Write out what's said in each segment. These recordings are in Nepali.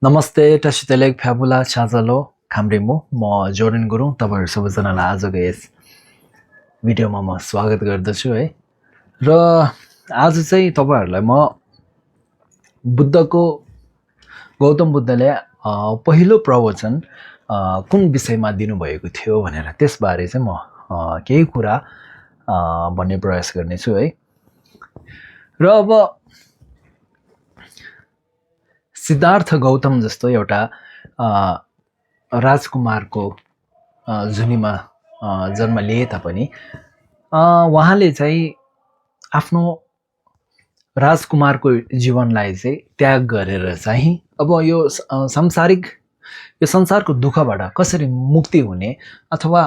नमस्ते टसितेलेक फ्याबुला छाजलो खाम्रेमु म जोरेन गुरुङ तपाईहरु सबैजनालाई आजको यस भिडियोमा म स्वागत गर्दछु है। र आज चाहिँ तपाईहरुलाई म गौतम बुद्धले पहिलो प्रवचन कुन विषयमा दिनुभएको थियो भनेर त्यसबारे चाहिँ म केही कुरा भन्ने प्रयास गर्नेछु है। र अब सिद्धार्थ गौतम जस्तो एउटा राजकुमारको जुनीमा जन्म लिए तापनि उहाँले चाहिँ आफ्नो राजकुमारको जीवनलाई चाहिँ त्याग गरेर चाहिँ अब यो संसारको दुःखबाट कसरी मुक्ति हुने अथवा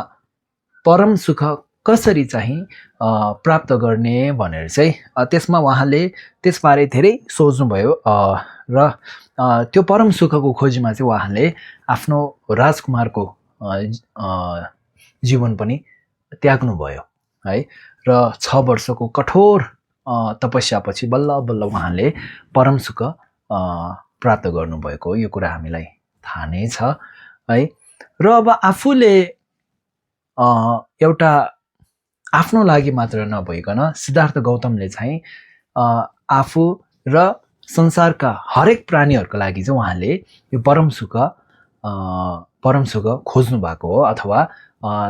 परम सुख कसरी चाहिँ प्राप्त गर्ने भनेर चाहिँ त्यसमा उहाँले त्यसबारे धेरै सोच्नुभयो र त्यो परम सुखको खोजीमा चाहिँ उहाँले आफ्नो राजकुमारको जीवन पनि त्याग्नुभयो है। र 6 वर्षको कठोर तपस्यापछि बल्ल बल्ल उहाँले परम सुख प्राप्त गर्नुभएको यो कुरा हामीलाई थाहा नै छ है। र अब आफूले एउटा आफ्नो लागि मात्र नभइकन सिद्धार्थ गौतमले चाहिँ आफू र संसारका हरेक प्राणीहरुको लागि चाहिँ उहाँले यो परम सुख खोज्नु भएको हो अथवा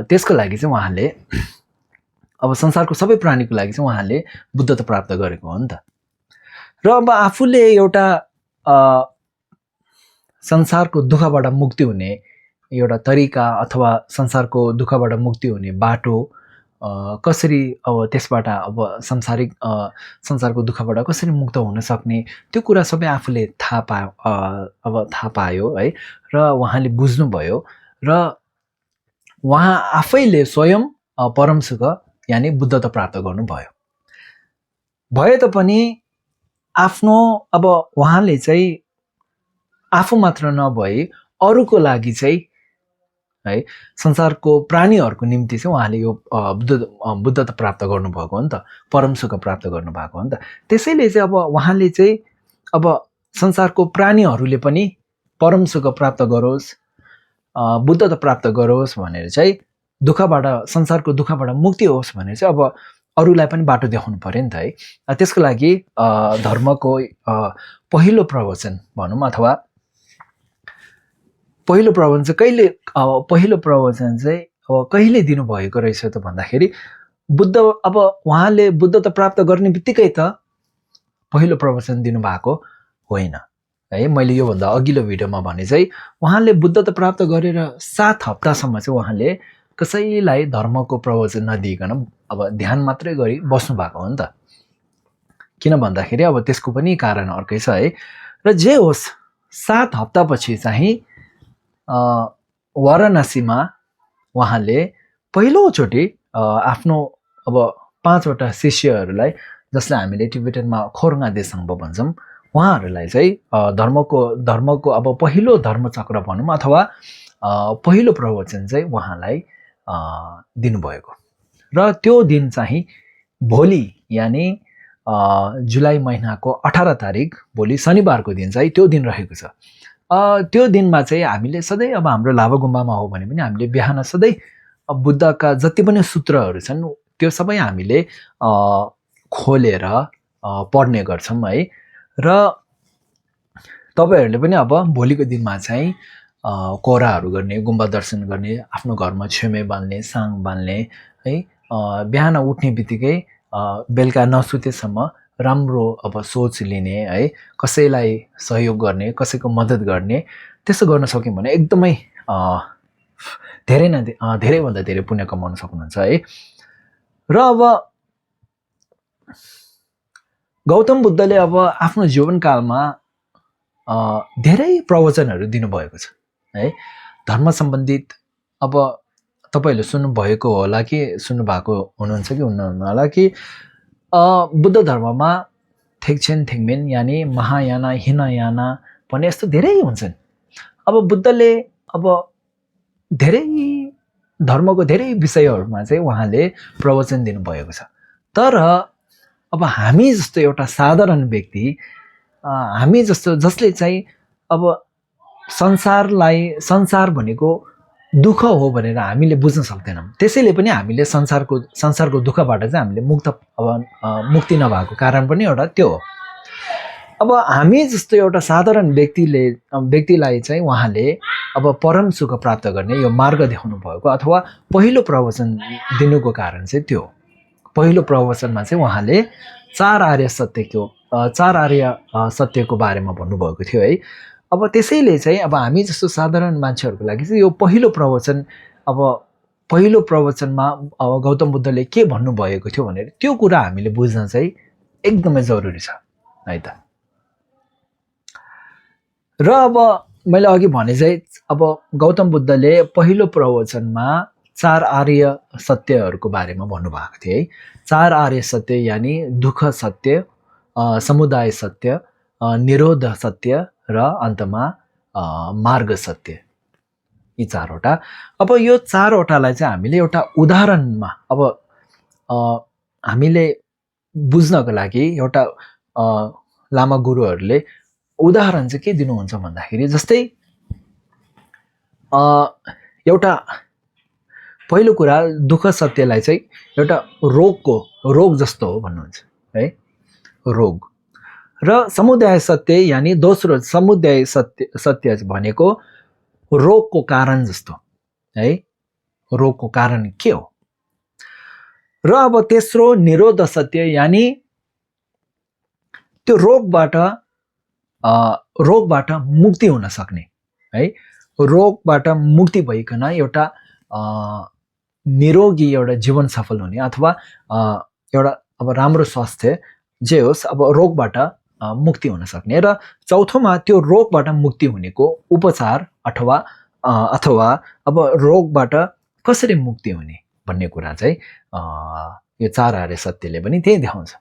त्यसको लागि चाहिँ उहाँले अब संसारको सबै प्राणीको लागि चाहिँ उहाँले बुद्धत्व प्राप्त गरेको हो नि त। र अब आफूले एउटा संसारको दुःखबाट मुक्ति हुने एउटा तरिका अथवा संसारको दुःखबाट मुक्ति हुने बाटो कसरी अब त्यसबाट अब संसारको दुःखबाट कसरी मुक्त हुन सक्ने त्यो कुरा सबै आफूले थाहा पायो है। र उहाँले बुझ्नुभयो र उहाँ आफैले स्वयं परम सुख यानी बुद्धत्व प्राप्त गर्नुभयो। भए तापनि आफ्नो अब उहाँले चाहिँ आफू मात्र नभई अरूको लागि चाहिँ है संसारको प्राणीहरुको निम्ति चाहिँ उहाँले यो बुद्धत्व प्राप्त गर्नुभएको हो नि त, परम सुख प्राप्त गर्नुभएको हो नि त। त्यसैले चाहिँ अब उहाँले चाहिँ अब संसारको प्राणीहरुले पनि परम सुख प्राप्त गरोस् बुद्धत्व प्राप्त गरोस् भनेर चाहिँ संसारको दुःखबाट मुक्ति होस् भनेर चाहिँ अब अरूलाई पनि बाटो देखाउनु पर्यो नि त है। त्यसको लागि धर्मको पहिलो प्रवचन भनौं अथवा पहिलो प्रवचन चाहिँ अब कहिले दिनुभएको रहेछ त भन्दाखेरि अब उहाँले बुद्धत्व प्राप्त गर्ने बित्तिकै त पहिलो प्रवचन दिनुभएको होइन है। मैले यो भन्दा अघिल्लो भिडियोमा भने चाहिँ उहाँले बुद्धत्व प्राप्त गरेर 7 हप्तासम्म चाहिँ उहाँले कसैलाई धर्मको प्रवचन नदिइकन अब ध्यान मात्रै गरी बस्नु भएको हो नि त। किन भन्दाखेरि अब त्यसको पनि कारण अर्कै छ है। र जे होस् 7 हप्तापछि चाहिँ वाराणसीमा उहाँले पहिलोचोटि आफ्नो अब 5 वटा शिष्यहरूलाई जसलाई हामीले टिबेटनमा खोर्ङा देसाङ्गपो भन्छौं उहाँहरूलाई चाहिँ धर्मको अब पहिलो धर्मचक्र भनौं अथवा पहिलो प्रवचन चाहिँ उहाँलाई दिनुभएको। र त्यो दिन चाहिँ भोलि यानी जुलाई महिनाको 18 तारिक भोलि शनिबारको दिन चाहिँ त्यो दिन रहेको छ। त्यो दिनमा चाहिँ हामीले सधैँ अब हाम्रो लाभा गुम्बामा हो भने पनि हामीले बिहान सधैँ बुद्धका जति पनि सूत्रहरू छन् त्यो सबै हामीले खोलेर पढ्ने गर्छौं है। र तपाईहरुले पनि अब भोलिको दिनमा चाहिँ कोराहरू गर्ने गुम्बा दर्शन गर्ने आफ्नो घरमा छेमे बाल्ने साङ बाल्ने है बिहान उठ्ने बित्तिकै बेलुका नसुतेसम्म राम्रो अब सोच लिने है कसैलाई सहयोग गर्ने कसैको मद्दत गर्ने त्यसो गर्न सक्यौं भने एकदमै धेरै भन्दा धेरै पुण्य कमाउन सक्नुहुन्छ है। र अब गौतम बुद्धले अब आफ्नो जीवनकालमा धेरै प्रवचनहरू दिनुभएको छ है धर्म सम्बन्धित। अब तपाईहरुले सुन्नुभएको होला कि सुन्नुभएको हुनुहुन्छ कि हुनुहुन्न होला कि बुद्ध धर्ममा थेक्छेन थेङ्मेन यानी महायाना हिनयाना भन्ने यस्तो धेरै हुन्छन्। अब बुद्धले अब धेरै धर्मको धेरै विषयहरुमा चाहिँ उहाँले प्रवचन दिनुभएको छ। तर अब हामी जस्तो एउटा साधारण व्यक्ति हामी जस्तो जसले चाहिँ अब संसार भनेको दुःख हो भनेर हामीले बुझ्न सक्दैनौँ। त्यसैले पनि हामीले संसारको दुःखबाट चाहिँ हामीले मुक्ति नभएको कारण पनि एउटा त्यो हो। अब हामी जस्तो एउटा साधारण व्यक्तिलाई चाहिँ उहाँले अब परम सुख प्राप्त गर्ने यो मार्ग देखाउनु भएको अथवा पहिलो प्रवचन दिनुको कारण चाहिँ त्यो हो। पहिलो प्रवचनमा चाहिँ उहाँले चार आर्य सत्यको बारेमा भन्नुभएको थियो है। अब त्यसैले चाहिँ अब हामी जस्तो साधारण मान्छेहरूको लागि चाहिँ यो पहिलो प्रवचनमा अब गौतम बुद्धले के भन्नुभएको थियो भनेर त्यो कुरा हामीले बुझ्न चाहिँ एकदमै जरुरी छ है त। र अब मैले अघि भने चाहिँ अब गौतम बुद्धले पहिलो प्रवचनमा चार आर्य सत्यहरूको बारेमा भन्नुभएको थियो है। चार आर्य सत्य यानि दुःख सत्य, समुदाय सत्य, निरोध सत्य र अन्तमा मार्ग सत्य, यी चारवटा। अब यो चारवटालाई चाहिँ हामीले एउटा उदाहरणमा अब हामीले बुझ्नको लागि एउटा लामा गुरुहरूले उदाहरण चाहिँ के दिनुहुन्छ भन्दाखेरि जस्तै एउटा पहिलो कुरा दुःख सत्यलाई चाहिँ एउटा रोग जस्तो हो भन्नुहुन्छ है, रोग। र समुदाय सत्य यानि दोस्रो समुदाय सत्य भनेको रोगको कारण जस्तो है, रोगको कारण के हो। र अब तेस्रो निरोध सत्य यानि त्यो रोगबाट मुक्ति हुन सक्ने है, रोगबाट मुक्ति भइकन एउटा निरोगी एउटा जीवन सफल हुने अथवा एउटा अब राम्रो स्वास्थ्य जे होस् अब रोगबाट मुक्ति हुन सक्ने। र चौथोमा त्यो रोगबाट मुक्ति हुनेको उपचार अथवा अब रोगबाट कसरी मुक्ति हुने भन्ने कुरा चाहिँ यो चार आर्य सत्यले पनि त्यही देखाउँछ।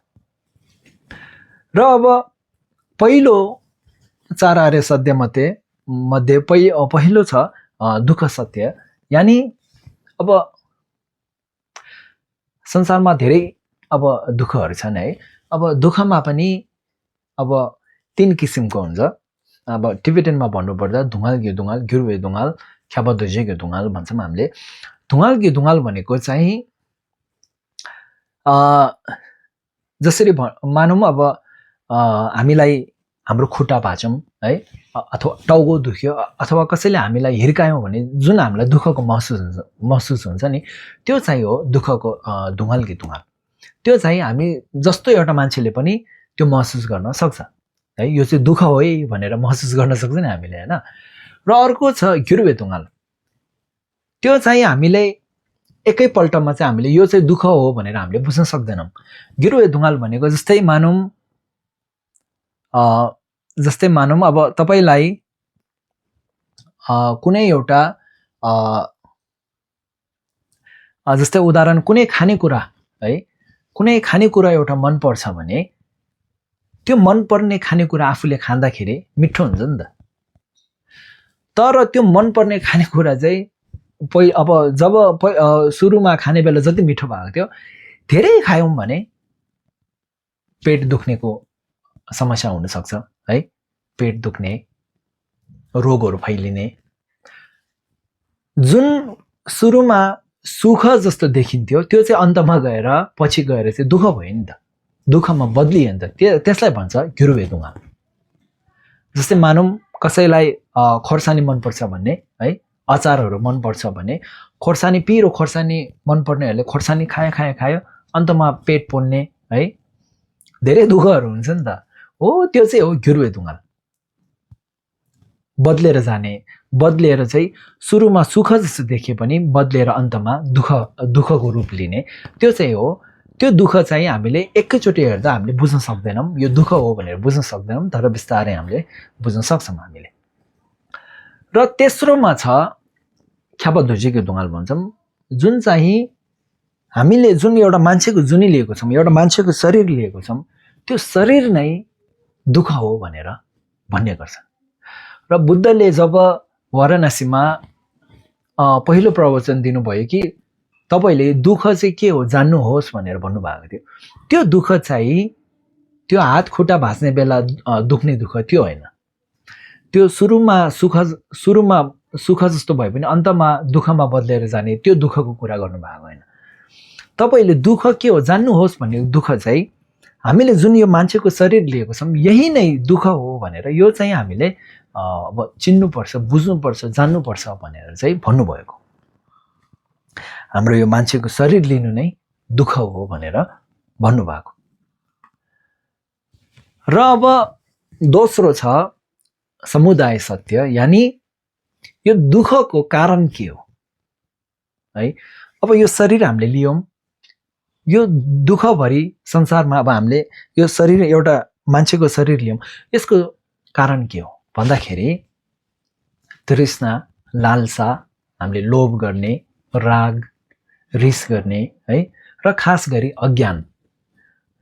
र अब पहिलो चार आर्य सत्य मध्ये पहिलो छ दुःख सत्य यानि अब संसारमा धेरै अब दुःखहरू छन् है। अब दुःखमा पनि अब 3 किसिमको हुन्छ। अब टिबेटनमा भन्नुपर्दा धुङ्गाल गिर्दुङ्गाल, गिर्वे दुङ्गाल, ख्याबध्वजे गिर्दुङ्गाल भन्छौँ हामीले। धुङ्गाल गिर्दुङ्गाल भनेको चाहिँ जसरी मानौँ अब हामीलाई हाम्रो खुट्टा भाँचौँ है अथवा टाउको दुख्यो अथवा कसैले हामीलाई हिर्कायौँ भने जुन हामीलाई दुःखको महसुस हुन्छ नि त्यो चाहिँ हो दुःखको धुङ्गाल गिर्दुङ्गाल। त्यो चाहिँ हामी जस्तो एउटा मान्छेले पनि त्यो महसुस गर्न सक्छ है, यो चाहिँ दुःख हो है भनेर महसुस गर्न सक्छ नि हामीले हैन। र अर्को छ गिर्वे दुङ्गाल, त्यो चाहिँ हामीले एकैपल्टमा चाहिँ हामीले यो चाहिँ दुःख हो भनेर हामीले बुझ्न सक्दैनौँ। गिर्वे दुङ्गाल भनेको जस्तै मानौँ अब तपाईलाई कुनै एउटा जस्तै उदाहरण कुनै खानेकुरा है, कुनै खानेकुरा एउटा मन पर्छ भने त्यो मनपर्ने खानेकुरा आफूले खाँदाखेरि मिठो हुन्छ नि त। तर त्यो मनपर्ने खानेकुरा चाहिँ अब जब सुरुमा खाने बेला जति मिठो भएको थियो धेरै खायौँ भने पेट दुख्नेको समस्या हुनसक्छ है, पेट दुख्ने, रोगहरू फैलिने। जुन सुरुमा सुख जस्तो देखिन्थ्यो त्यो चाहिँ अन्तमा गएर पछि गएर चाहिँ दुःख भयो नि त, दुःखमा बदलियो नि त। त्यसलाई भन्छ गिर्वे दुङ्गाल। जस्तै मानौँ कसैलाई खोर्सानी मनपर्छ भन्ने है, अचारहरू मनपर्छ भने खोर्सानी पिरो खोर्सानी मनपर्नेहरूले खोर्सानी खायो अन्तमा पेट पोल्ने है, धेरै दुःखहरू हुन्छ नि त। हो त्यो चाहिँ हो गिर्वे दुङ्गाल। बदलेर जाने, बदलेर चाहिँ सुरुमा सुख जस्तो देखे पनि बदलेर अन्तमा दुःखको रूप लिने, त्यो चाहिँ हो। त्यो दुःख चाहिँ हामीले एकैचोटि हेर्दा हामीले बुझ्न सक्दैनौँ, यो दुःख हो भनेर बुझ्न सक्दैनौँ, तर बिस्तारै हामीले बुझ्न सक्छौँ हामीले। र तेस्रोमा छ ख्याबध्वजे दुङ्गाल भन्छौँ, जुन चाहिँ हामीले जुन एउटा मान्छेको जुनी लिएको छौँ, एउटा मान्छेको शरीर लिएको छौँ, त्यो शरीर नै दुःख हो भनेर भन्ने गर्छ। र बुद्धले जब वाराणसीमा पहिलो प्रवचन दिनुभयो कि तपाईले दुःख चाहिँ के हो जान्नुहोस् भनेर भन्नुभएको थियो, त्यो दुःख चाहिँ त्यो हात खुट्टा भाँच्ने बेला दुख्ने दुःख त्यो होइन। त्यो सुरुमा सुख जस्तो भए पनि अन्तमा दुःखमा बदलेर जाने त्यो दुःखको कुरा गर्नु भएको होइन। तपाईले दुःख के हो जान्नुहोस् भन्ने दुःख चाहिँ हामीले जुन यो मान्छेको शरीर लिएको छौँ यही नै दुःख हो भनेर यो चाहिँ हामीले अब चिन्नुपर्छ, बुझ्नुपर्छ, जान्नुपर्छ भनेर चाहिँ भन्नुभएको। हाम्रो यो मान्छेको शरीर लिनु नै दुःख हो भनेर भन्नुभएको। र अब दोस्रो छ समुदाय सत्य, यानि यो दुःखको कारण के हो है। अब यो शरीर हामीले लियौँ, यो दुःखभरि संसारमा अब हामीले यो शरीर एउटा मान्छेको शरीर लियौँ, यसको कारण के हो भन्दाखेरि तृष्णा, लालसा, हामीले लोभ गर्ने, राग, रिस गर्ने है, र खास गरी अज्ञान,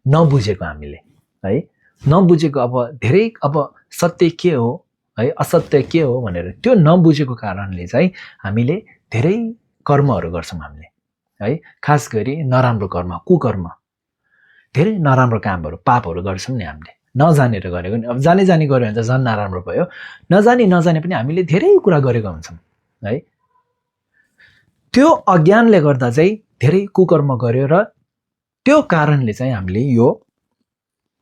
नबुझेको हामीले है, नबुझेको अब धेरै अब सत्य के हो है, असत्य के हो भनेर त्यो नबुझेको कारणले चाहिँ हामीले धेरै कर्महरू गर्छौँ हामीले है, खास गरी नराम्रो कर्म, कुकर्म, धेरै नराम्रो कामहरू, पापहरू गर्छौँ नि हामीले, नजानेर गरेको नि। अब जाने गऱ्यो भने त झन् नराम्रो भयो, नजाने पनि हामीले धेरै कुरा गरेका हुन्छौँ है। त्यो अज्ञानले गर्दा चाहिँ धेरै कुकर्म गर्यो र त्यो कारणले चाहिँ हामीले यो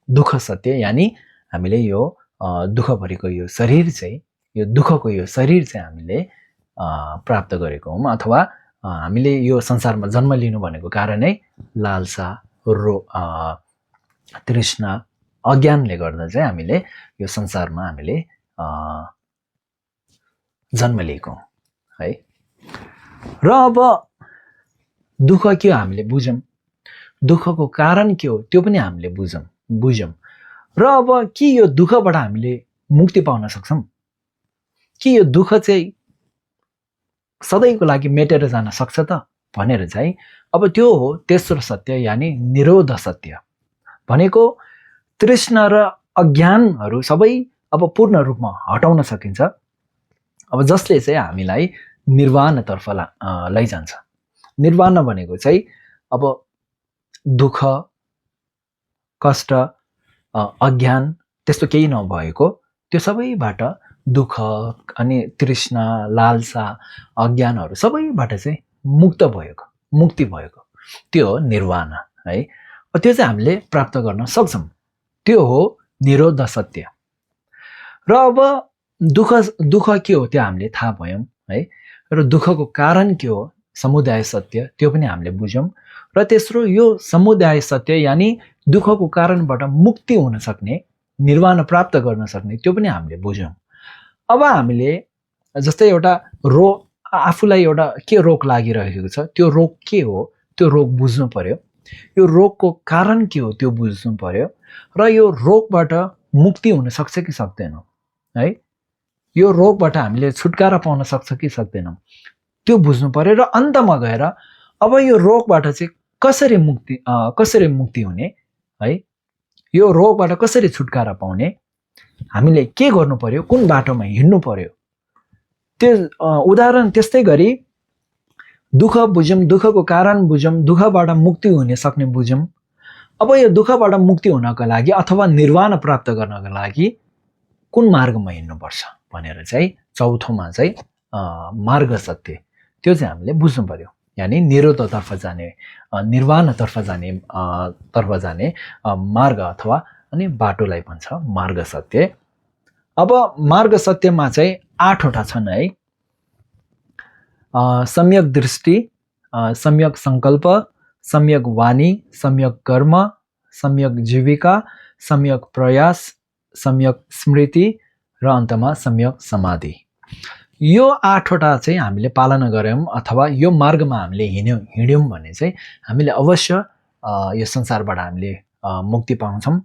दुःख सत्य यानि हामीले यो दुःखभरिको यो शरीर चाहिँ, यो दुःखको यो शरीर चाहिँ हामीले प्राप्त गरेको हौँ, अथवा हामीले यो संसारमा जन्म लिनु भनेको कारणै लालसा, तृष्णा, अज्ञानले गर्दा चाहिँ हामीले यो संसारमा हामीले जन्म लिएको हौँ है। र अब दुःख के हो हामीले बुझौँ, दुःखको कारण के हो त्यो पनि हामीले बुझौँ। र अब के यो दुःखबाट हामीले मुक्ति पाउन सक्छौँ, कि यो दुःख चाहिँ सधैँको लागि मेटेर जान सक्छ त भनेर चाहिँ अब त्यो हो तेस्रो सत्य, यानि निरोध सत्य। भनेको तृष्णा र अज्ञानहरू सबै अब पूर्ण रूपमा हटाउन सकिन्छ, अब जसले चाहिँ हामीलाई निर्वाणतर्फ लैजान्छ। निर्वाण भनेको चाहिँ अब दुःख, कष्ट, अज्ञान त्यस्तो केही नभएको, त्यो सबैबाट दुःख अनि तृष्णा, लालसा, अज्ञानहरू सबैबाट चाहिँ मुक्ति भएको त्यो हो निर्वाण है। त्यो चाहिँ हामीले प्राप्त गर्न सक्छौँ, त्यो हो निरोध सत्य। र अब दुःख के हो त्यो हामीले थाहा पायौँ है, र दुःखको कारण के हो समुदाय सत्य त्यो पनि हामीले बुझौँ। र तेस्रो यो समुदाय सत्य यानि दुःखको कारणबाट मुक्ति हुन सक्ने, निर्वाण प्राप्त गर्न सक्ने त्यो पनि हामीले बुझौँ। अब हामीले जस्तै एउटा रोग, आफूलाई एउटा के रोग लागिरहेको छ, त्यो रोग के हो त्यो रोग बुझ्नु पर्यो, यो रोगको कारण के हो त्यो बुझ्नु पर्यो, र यो रोगबाट मुक्ति हुन सक्छ कि सक्दैन है, यो रोगबाट हामीले छुटकारा पाउन सक्छ कि सक्दैनौँ त्यो बुझ्नु पर्यो। र अन्तमा गएर अब यो रोगबाट चाहिँ कसरी मुक्ति हुने है, यो रोगबाट कसरी छुटकारा पाउने, हामीले के गर्नु पर्यो, कुन बाटोमा हिँड्नु पर्यो, त्यो उदाहरण त्यस्तै गरी दुःख बुझौँ, दुःखको कारण बुझौँ, दुःखबाट मुक्ति हुन सक्ने बुझौँ। अब यो दुःखबाट मुक्ति हुनको लागि अथवा निर्वाण प्राप्त गर्नको लागि कुन मार्गमा हिँड्नुपर्छ भनेर चाहिँ चौथोमा चाहिँ मार्ग सत्य त्यो चाहिँ हामीले बुझ्नु पर्यो, यानि निरोधतर्फ जाने, निर्वाणतर्फ जाने मार्ग अथवा अनि बाटोलाई भन्छ मार्ग सत्य। अब मार्ग सत्यमा चाहिँ 8वटा छन् है, सम्यक दृष्टि, सम्यक संकल्प, सम्यक वाणी, सम्यक कर्म, सम्यक जीविका, सम्यक प्रयास, सम्यक स्मृति र अन्तमा सम्यक समाधि। यो 8वटा चाहिँ हामीले पालना गऱ्यौँ अथवा यो मार्गमा हामीले हिँड्यौँ भने चाहिँ हामीले अवश्य यो संसारबाट हामीले मुक्ति पाउँछौँ।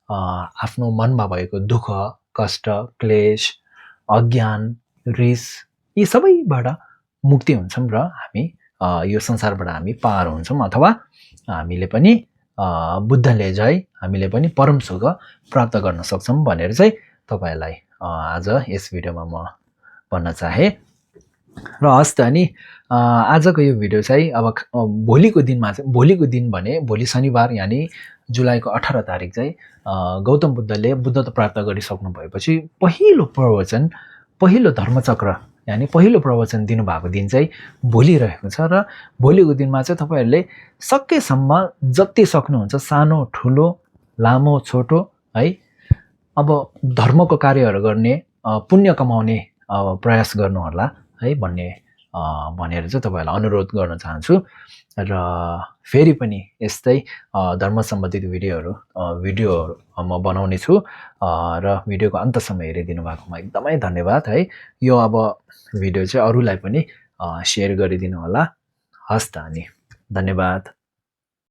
आफ्नो मनमा भएको दुःख, कष्ट, क्लेश, अज्ञान, रिस यी सबैबाट मुक्ति हुन्छौँ र हामी यो संसारबाट हामी पार हुन्छौँ, अथवा हामीले पनि बुद्धले जय हामीले पनि परम सुख प्राप्त गर्न सक्छौँ भनेर चाहिँ तपाईँहरूलाई आज यस भिडियोमा म भन्न चाहे। र हस् त अनि आजको यो भिडियो चाहिँ अब भोलिको दिन भने भोलि शनिबार यानि जुलाईको 18 तारिक चाहिँ गौतम बुद्धले बुद्धत्व प्राप्त गरिसक्नु भएपछि पहिलो धर्मचक्र यानि पहिलो प्रवचन दिनुभएको दिन चाहिँ भोलि रहेको छ र भोलिको दिनमा चाहिँ तपाईँहरूले सकेसम्म जति सक्नुहुन्छ सानो ठुलो लामो छोटो है अब धर्मको कार्यहरू गर्ने पुण्य कमाउने प्रयास गर्नुहोला है भनेर चाहिँ तपाईँहरूलाई अनुरोध गर्न चाहन्छु र फेरि पनि यस्तै धर्म सम्बन्धित भिडियोहरू म बनाउने छु र भिडियोको अन्तसम्म हेरिदिनु भएकोमा एकदमै धन्यवाद है। यो अब भिडियो चाहिँ अरूलाई पनि सेयर गरिदिनु होला। हस् त अनि धन्यवाद।